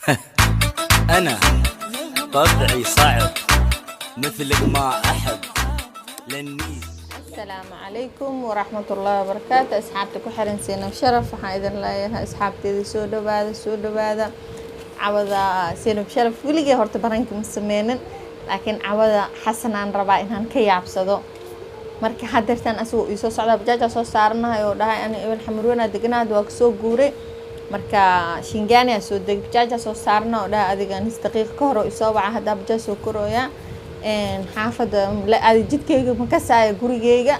أنا طبعي صعب مثلك ما أحب لأني Asalaamu calaykum waraxmatullaahi wabarakaatu. Asxaabta ku xiran Seynab Sharaf, waxaan idin leeyahay asxaabteeda soo dhawaada, soo dhawaada. Cawada Seynab Sharaf weligay horta baranka ma sameynin, laakiin cawada Xasanaan rabaa inaan ka yaabsado. Marka hadeertaan asagoo iisoo socdaa bajaajaa soo saaranahay oo dhahay ani ibn Xamurweyna deganaad waa kasoo guuray. Marka Shingaani aa soo degay, bajaajaa soo saarana oo dhahay adiga nis daqiiqa ka hor oo isoo waca, haddaa bajaaj soo korooya xaafadda la aadi jidkayga ma kasaayo gurigeyga,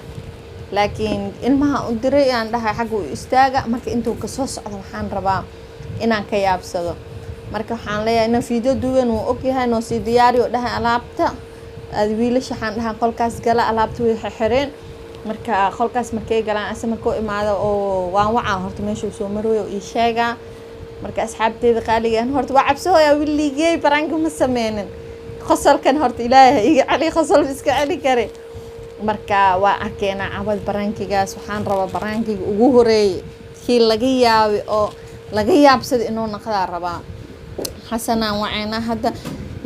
laakiin ilmaha u diray aan dhahay xagga u istaaga. Marka intuu kasoo socdo waxaan rabaa inaan ka yaabsado. Marka waxaan leeyahay inaan fiideo duuban wuu ogyahay, noo sii diyaari oo dhahay alaabta aad wiilasha. Waxaan dhahay qolkaas gala, alaabta way xirxireen. Marka qolkaas markay galaan ase markuu imaado oo waan wacaa horta meeshuu soo marooyo oo ii sheegaa. Marka asxaabteeda qaaligan horta waa cabsahooyaa, wiligey baranka ma sameynin. Qosolkan horta Ilaahay iga celi, qosol iska celi kare. Marka waa arkeenaa cawad barankigaas. Waxaan rabaa barankiga ugu horeeyay kii laga yaabay oo laga yaabsada inuu noqdaa rabaa. Xasanaan waceynaa hadda,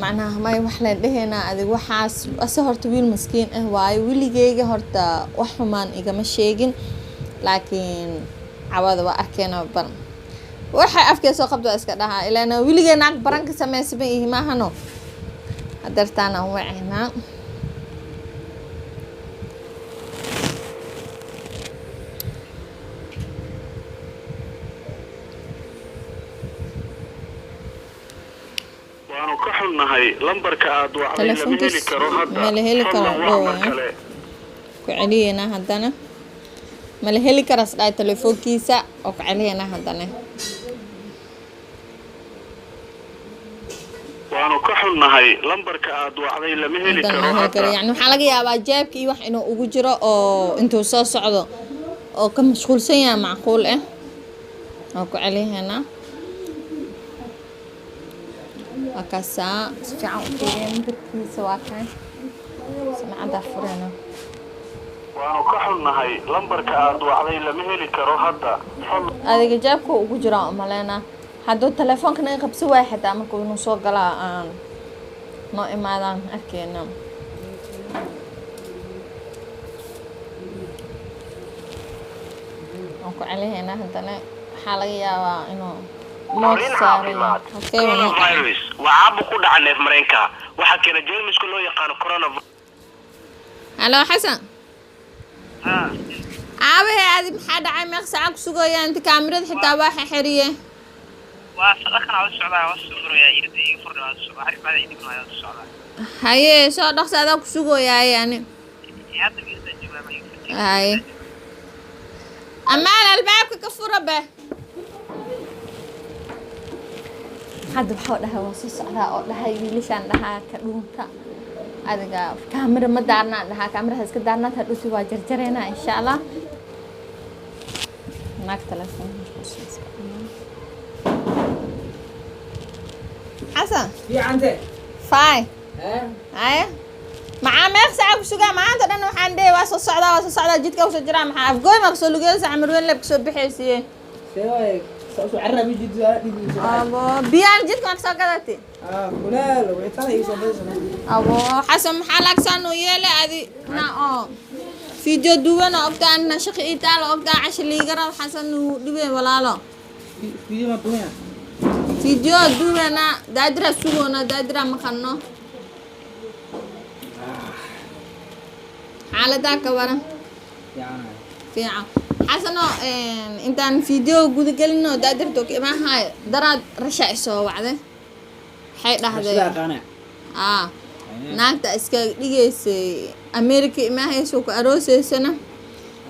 macnaha may wax leen dhehaynaa adig waxaas. Ase horta wiil maskiin ah waayo, weligeyga horta wax xumaan igama sheegin, laakiin cawada waa arkeenaa. Bal waxay afkee soo qabta waa iska dhahaa, ilaana weligey naag baranka sameysa ma ihi maahano. Hadeertaan aan waceynaa. Waanu ka xunnahay, lambarka aad wacday lama heli Telefoonkiis karo hadda. ma la heli karo. Fadlan wac mar Dhowaa. kale. Ku celiyeynaa haddana, ma la heli karas dhahay telefoonkiisa oo ku celiyeynaa haddana. Waanu ka xunnahay, lambarka aad wacday lama heli haddana karo ma heli karo. hadda. Yani waxaa laga yaabaa jeebka iyo wax inuu ugu jiro oo intuu soo socdo oo ka mashquulsan yahay, macquul ah. Oo ku celiyeynaa, waa kaasaa si fiican u fiiriya nambarkiisa, waa kan samacaddaa fureyna. Waanu ka xunnahay, lambarka aad wacday lama heli karo hadda. Fadlan Adiga jeebka ugu jiraa umaleynaa. Hadduu telefoonka naga qabsi waayo xitaa markuu inuu soo galaa aan noo imaadaan arkeyna. Waan ku celihaynaa haddana, waxaa laga yaabaa inuu mood Fariin saaran caafimaad. yahay. Okay, waa noo dhacay. Coronavirus waa caabuq ku dhaca neef mareenka, waxaa keena jeermiska loo yaqaano coronavirus. Halo Xasan, aabahe adi maxaa dhacay? Meeq saaca ku sugayaan inta kaamirada xitaa waa xiriye. Waa dhaqan u socdaa, waa soo marayaa irida iga furdha, waa socdaa xarig baa idin waa socdaa. Haye, soo dhaqsa, adaa ku sugoyaaye ani. Hadda irida joogaa ma iga furtay. Haye, amaan albaabka ka fura be. Hadda waxuu dhahay waa soo socdaa oo dhahay wiilashaan dhahaa ka dhuunta, adiga kaamira ma daarnaan dhahaa, kaamiraha iska daarnaad, hadhuti waa jarjareynaa insha Allah. Naag telefoon Xasan. Fiicante. Fine. Eh? Haye, maxaa meeq saaca ku sugaa maanta dhan? Waxaan dhehe waa soo socdaa, waa soo socdaa, jidka kusoo jiraa. Maxaa Afgooy maa kusoo lugeysa, Camarweyn leeb kasoo bixaysiye? See waay, soo soo carra mi jiddu dhigi soo. Abo, biyaan jidka maa kasoo gadatay? Ah, kulaal, wicitaan iga soo badisana. Abo Xasan, maxaa laagsaan uu yeele adi na oo video duwan oo ogtaa na shaqo ii taalo ogtaa casha liigara. Xasan uu dhibay walaalo. Video ma dunya. Video duwana daadira sugoona, daadira maqano. Xaaladaa ka waran? Fiican. Fiican Xasano, intaan video guda gelino daadirto ka imaanhayo, daraad Rasha i soo wacday, waxay dhahday Sida qaana. Aa, naagta iska dhigaysay America imaahayso ku arooseysana.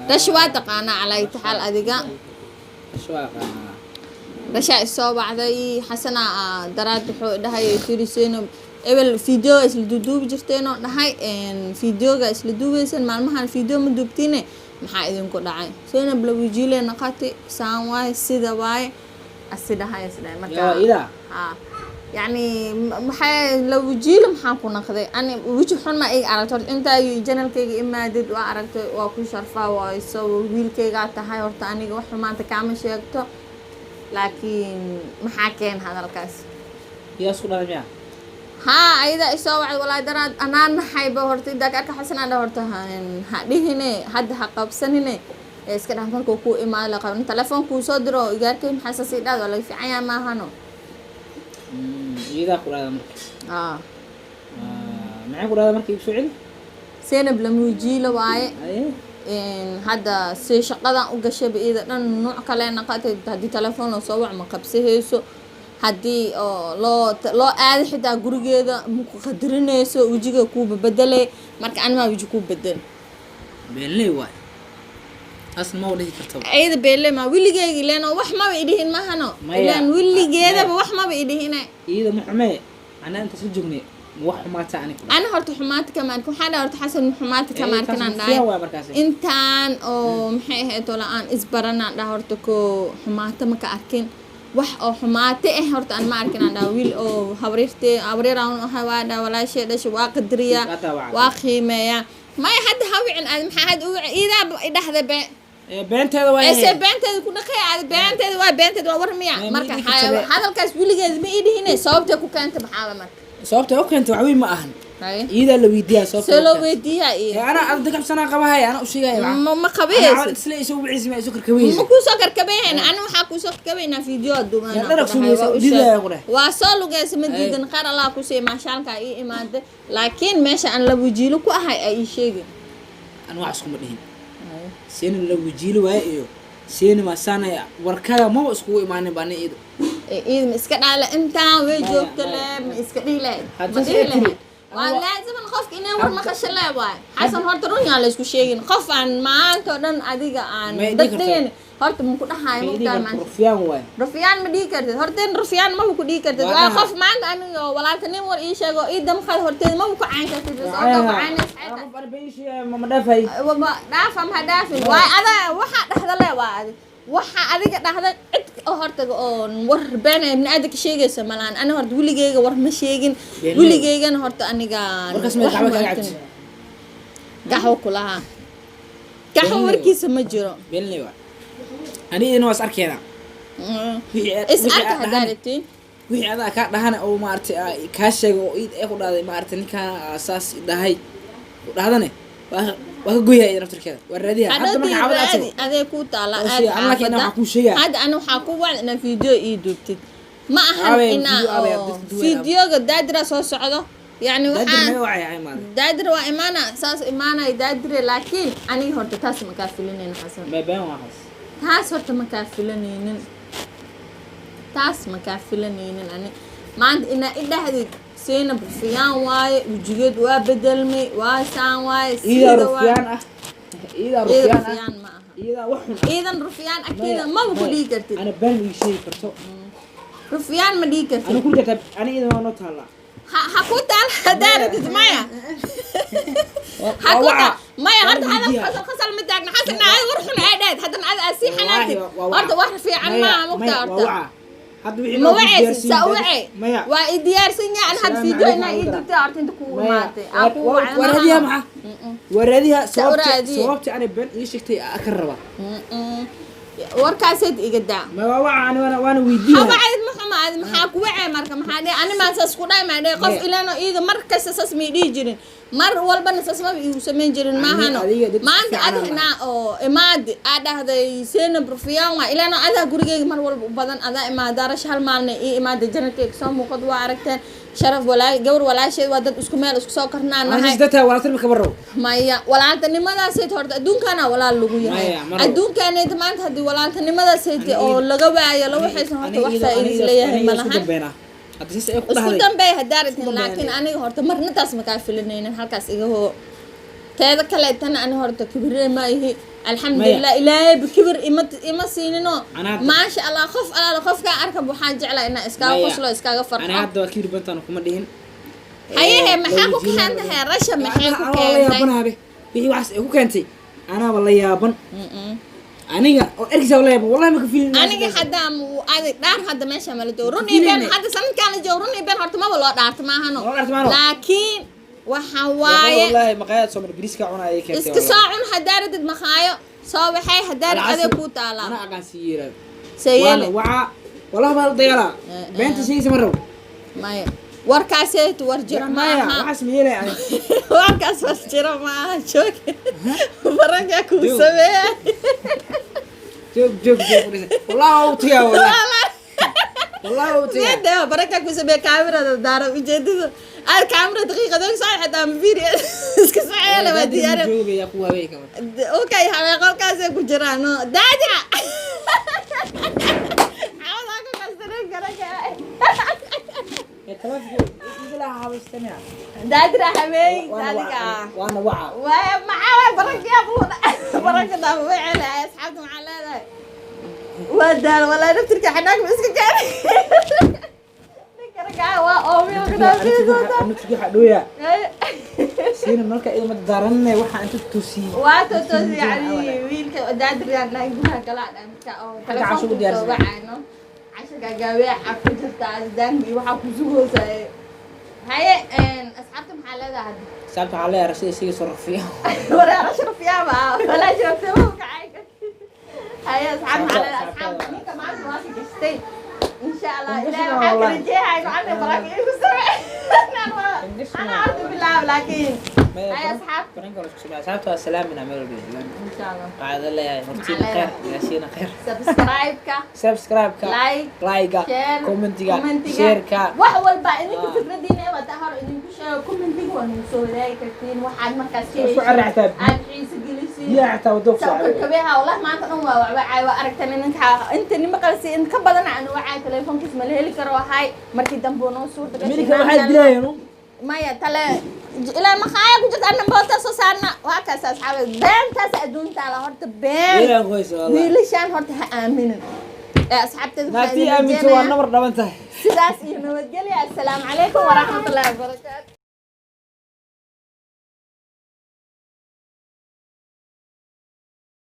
Rasha waa taqaanaa calaa taxaal adiga. Soo qaana. Rasha i soo wacday Xasana daraad wuxuu dhahay tiri Seyno ebel video isla duuduubi jirteenoo dhahay videoga isla duubaysan, maalmahan video ma duubtine, maxaa idinku dhacay? Seynab la wajiile naqati saan waaye sida waaye asi dhahay is dhahay marka. Yaa ida. Haa, yacni maxay la wajiile, maxaan ku naqday ani weji xun ma iga aragto horta intaa janalkayga imaadid waa aragtay, waa ku sharfaa, waa isoo wiilkaygaa tahay. Horta aniga wax xumaanta kaama sheegto, laakiin maxaa keen hadalkaas? Yaa isku dhalay miyaa? Haa, ayada isoo wacay walaa daraad anaa naxayba horta intaa ka arka Xasan aan dhaho horta ha dhihine, hadda ha qabsanine, ee iska dhah markuu kuu imaado la qaban telefoon kuu soo diro igaarkay maxaa saas ii dhahdo, waa laga fiican yahay maahano. Iyadaa ku dhahda marka? Aa. Ah, maxay ku dhahda marka? Igu soo celi. Zaynab lamuujiilo waaye. Haye. Hadda si shaqadan u gashayba iyada dhan nuuc kale naqatay. Haddii telefoon loo soo wac ma qabsahayso, haddii oo loo aado xitaa gurigeeda maku qadarinayso, wejiga kuuba bedelay. Marka animaa weji kuu bedel. Beenley waay, taasna ma dhihi kartaba. Ayada beele ma wiligeyga ileen oo wax maba idhihin mahano. Maya. Ileen wiligeedaba wax maba idhihine. Iyada ma xumee, anaa intaas la joognay ma wax xumaata ani ku dhahay? Ana horta xumaata kama arkin. Waxaan dhahay horta Xasan xumaata kama Eh, arkin taas aan dhahay. fiican waay markaasi. Intaan oo maxay ahayd oo la-aan isbaranaan dhaha horta ko xumaata ma ka arkin, wax oo xumaate ah horta aan ma arkin aan dhaha. Wiil oo habriirte habriir aan ahay waa dhaha, walaashay dhashay waa qadariyaa. Hadda wacday. Waa qiimeeyaa. Maya, hadda ha wicin aad, maxaa hadda u wici iidaa idhahda be. Ee, beenteeda waay. Ese beenteeda ku dhaqay aad, beenteeda waa beenteeda waa war miya? Maya, ma Marka idhi kartabe. Hadalkaas weligeed ma idhihine, sababtay ku keenta maxaaba marka? Sababta u keentay wax weyn ma ahan. Haye. Iyadaa la weydiiyaa sababta See u loo keentay. weydiiyaa iyo Ee, anaa adda kabsanaa qabahaya, anaa u sheegaya waxa. Ma Anaa qabaysid. isla isoo wiciisa ma isoo karkabaysa. Ma kuusoo karkabayhayna, ani waxaa kuusoo karkabaynaa video duuban. Yaa dharag sugaysa, diidaya ku dheh. Waa soo lugaysa ma Ay. diidan, qaar Allah kusii maashaalka ii imaada, laakiin meesha aan la wajiilo ku ahay ay ii sheegin. Aan wax iskuma dhihin. Seeni la wajiilo waaye iyo seeni maasaanaya warkada maba iskugu imaanin baa iyada. Ee, iid ma iska dhaala intaan way Maya, joogta maya. le ma iska dhihi lahayd, ma Hadda dhihi see tiri. lahayd waa laaziman qofka inay war maqasho le waay. Xasan horta run yaa la isku sheegin, qof aan maanta oo dhan adiga aan Ma idhi dad karto. dhihin horta maku dhahayo Ma idhi mugtaa karto, maanta. rufyaan waaye. Rufyaan ma dhihi kartid horteen, rufyaan maba ku dhihi kartid. Waa Waa dhaha. qof maanta aniga walaalka nin war ii sheego ii damqad horteed maba ku cayn kartid, sababtoo ku caynaysa Aa, qof ana been sheegaya ma dhaafay. Dhaafa ma dhaafin waay, adaa waxaa dhahda le waa adi, waxa adiga dhahda cid oo hortaga oo war been ibni aadanka sheegaysa malaan. Ani horta weligeyga war ma sheegin. Been. Weligeygana horta aniga Warkaas meel wax gaxwa ma kaga arkin. cabtid. Gaxwo kulahaa gaxwo Been. warkiisa ma jiro. Beenley waay. Ani idin waa is arkeena. Is Wixii arka aad haddaa dhahana- rabtiin. Wixii adaa kaa dhahana oo maaragtay aa kaa sheegay oo iid ee ku dhahday maaragtay ninkaa aa saas i dhahay ku dhahdane waa ka goyaya iyada naftirkeeda, waa raadiyaa hadda Hadhowtii marka xaabada aad raadi tago. adee kuu taala Oo aad sii, anna laakiin xaafada. waxaa kuu sheegaa. Hadda ani waxaa ku wacd inaa video ii duubtid ma ahan Aabay, inaa video aabay, oo dadka duwanaa. videoga daadira soo socdo yacni Daadir waxaan naga wacay ay maada. Daadir waa imaana, saas imaanaya daadire, laakiin aniga horta taas ma kaa filanaynin Xasan. Been been waa xas. Taas horta ma kaa filanaynin, taas ma kaa filanaynin. Ani maanta inaa i dhahdid Zaynab rufyaan waaye, wejigeed waa bedelmay, waa saan waaye, Iidaa sida waaye. rufyaan ah, iidaa Iida rufyaan ah. rufyaan ma aha. Iidaa wax xun ah. Iidan rufyaan agteeda maba ku dhihi kartid. Ana been ii sheegi karto. Rufyaan ma dhihi Ana kartid. ku jirta ani iidan waa noo taallaa. Ha ku taal haddaa rabtid, maya ha ku taal maya. Waa Horta hadal weydiiyaa. qasal qasal ma taagna Xasan, aad war xun ay dhahayd haddana aad aad sii xanaantid. Wallaahi, waa waca. Horta wax fiican Maya, maaha mugtaa maya, waa horta. waca. Hadda wixii Ma loo wacaysid diyaarsiin saa u dad- wacay? Maya. Waa i diyaarsan yahay an had Asalaamu video calaykum inaa ii warahmatullahi. dubtay horta inta kugu Maya, imaatay aa kuu wacday waa maaha. raadiyaa maxaa? Waa raadiyaa Saa u sababta raadiye. sababta ani been ii sheegtay aa ka raba. Warkaaseed iga daa. Ma waa waca ani waana weydiiyaa. Hawacayd ma xuma aad maxaa ku wacay marka? Maxaa dhihi ani maan saas ku dhahay? Maa dhihi qof Maya. ilaano iida mar kasta saas may dhihi jirin, mar walbana saas maba iigu samayn jirin maahano. Adiga dad Maanta fiican aan adina oo imaadi aa dhahday Zaynab rufyaan waa ilaano adaa gurigeyga mar walba u badan adaa imaada rash hal maalna ii imaada janadkeyga soo muuqad waa aragteen sharaf walaa gawar walaasheed waa dad isku meel isku soo kornaa Ana nahay. sidata waa tarbi kabarrow. Maya, walaaltanimadaasayt horta adduunkana walaal lagu yahay. Maya, ma rabo. Adduunkaanayta maanta haddii walaaltanimadaasayt oo laga waayo la waxaysan horta wax faa'iidis leeyahay Isku malahan. dambeynaa. Hadda saas ay ku Isku dhahday. dambeey haddaa rabtin, Isku dambeey laakiin aniga. aniga horta marna taas makaa filanaynin, halkaas iga hoo. Teeda kaleetana ani horta kibirey ma ihi, alxamdulilah, ilaahayba kibir ima siininoo. Anaa Maasha Allah, qof alaala qofkaa arkab waxaan jeclaa inaa iskaaga Maya. qoslo iskaaga Ani farxo. hadda waa kibir bantaan kuma dhihin. Hayehe, maxaa ku keentay rasha, maxay ku Anaa la keentay? yaabanabe. Wixii waxaas ay ku keentay anaaba la yaaban. Aniga oo erkiisa la yaaban wallahi ma ka filin. Aniga hadda adig dhaar hadda meesha mala joogo, run iyo been. Filinay. Hadda sanadkaan la joogo, run iyo been horta maba loo dhaarto maahano. Loo dhaarto maahano. Laakiin waxa waaye Wallahi maqaayad soo mar bariiska cunaa ay keentay. Iska soo cun haddaa radid maqaayo soo waxay haddaa Ana radid adeeg casri- kuu taalaa. Ana aqaan si yeelaa. Seeyele. Waana waca. Wallahi baa la dagaalaa. Eh, Beenta sheegaysa ma rabo. Maya, warkaaseetu war jiro ma Maya, aha. Waxaas ma yeelaya ani. Warkaas war jiro ma aha. Joog, barankaa kuu Joog. sameeya. Joog, joog, joog, wallahi waa u tagaa, wallahi, wallahi waa u tagaa. Mede barankaa kuu sameeya. Kaamirada daara, ujeedada aad kaamira daqiiqad og socod, xitaa ma fiiri, iska soceele waa diyaar. Joogaya ku haweenka marka. Okay, habeen qolkaasay ku jiraan. No daadira cawadaa ku qastarin garanka. Ee, taleefanka igala habaystaniya. Daadira habeey Waana adiga. waca, waana waca. Waay, maxaa waay barankiyaa buu baranka daama way celaya. Asxaabta maxaa leedahay? Waa daal walaa, naftirka xanaag ma iska keenay ninka ragaa waa oomiyo. Naftirki waxaa dhooya siina marka idama daaranne waxaa inta tusiyey. Waa toos, yani wiilka daadiraan dhahay gudaha kala dhanka oo Xagga casho telefoonka u diyaarsan. soo wacayno, casho gaagaabiya xaq ku jirta asdaanki waxaa ku sugoosaye. Haye, asxaabta maxaa leedahay hadda? Sababta waxaa leeyahay rashida isiga soo rafiya. Wareer ashraf yaaba walaa joogtay ma kacay. Haye, asxaab maxaa leedahay? Asxaabta, ninka maanta waa ka gashtay, insha Allah. Ilaahay waxaa ka rajeehay gacanta baraka igu samee. Ana horta bilaab, laakiin haye asxaab. Baranka la isku sameeya. Asxaabta waa salaamina meel walba salaamina. Insha Allah. Waxaa leeyahay hortiina Maxaa khayr, leedahay? gaashiina khayr. Subscribe-ka, Subscribe-ka, like, like-ga, share, comment-iga, commentiga, share-ka. Wax walba idinka Ah. fikradiina ee wata hor idinku sheego, commentiga waa nagu soo wadaagi kartiin waxaad markaas Isku carri xataa. aad xiisa gelisiin. Biyaha xataa waddo ku soo cabay. Kabeha wallah maanta dhan waa wacwacay, waa aragtan ninka inta nima qalsi in ka badan aan wacay, telefoonkiis ma la heli karo. Ahay markii dambe uu noo suurta gashay. Amerika waxay dilayeen. Maya, tale ilaa maqaaya ku jirta anna boota soo saarna. Waa kaas asxaabe, beentaas adduunta la horta been. Wiilaan qoys wallah. Wiilashaan horta ha aaminin ee asxaabteeda waxaa Naagtii idin aaminto waa rajeynayaa nabar dhaban tahay. Sidaas iyo nabadgelya. Assalaamu calaykum waraxmatullaahi wabarakaatu.